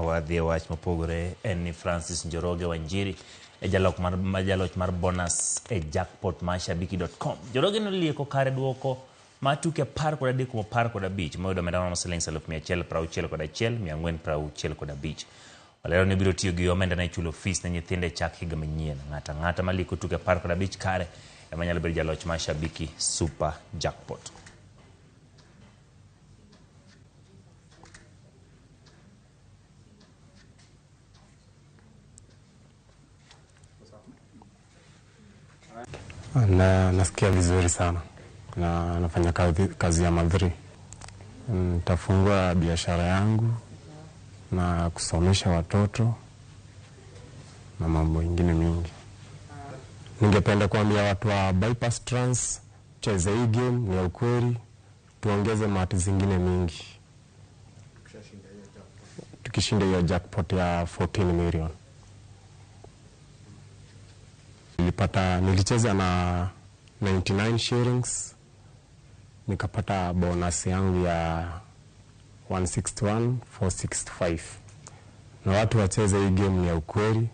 Wadhi e wach mopogore en ni Francis Njoroge Wanjiri e jaloch mar bonus e jackpot mar shabiki.com. Njoroge nolieko kare duoko mar tuke 13 kuom 15 moyudo omenda maromo siling 161,465. Olero ni obiro tiyo gi omenda ne chulo fees ne nyithinde chak higa manyien. Ng'ato ang'ata malieko tuke 15 kare ema nyalo bedo jaloch mar Shabiki Super Jackpot. Na nasikia vizuri sana na nafanya kazi ya madhri. Nitafungua biashara yangu na kusomesha watoto na mambo ingine mingi. Ningependa kuambia watu wa Bypass Trans, cheze hii game, ni ya ukweli, tuongeze mati zingine mingi. Tukishinda hiyo jackpot ya 14 million. Nilicheza na 99 shillings, nikapata bonus yangu ya 161,465. Na watu wacheze hii game, ni ya ukweli.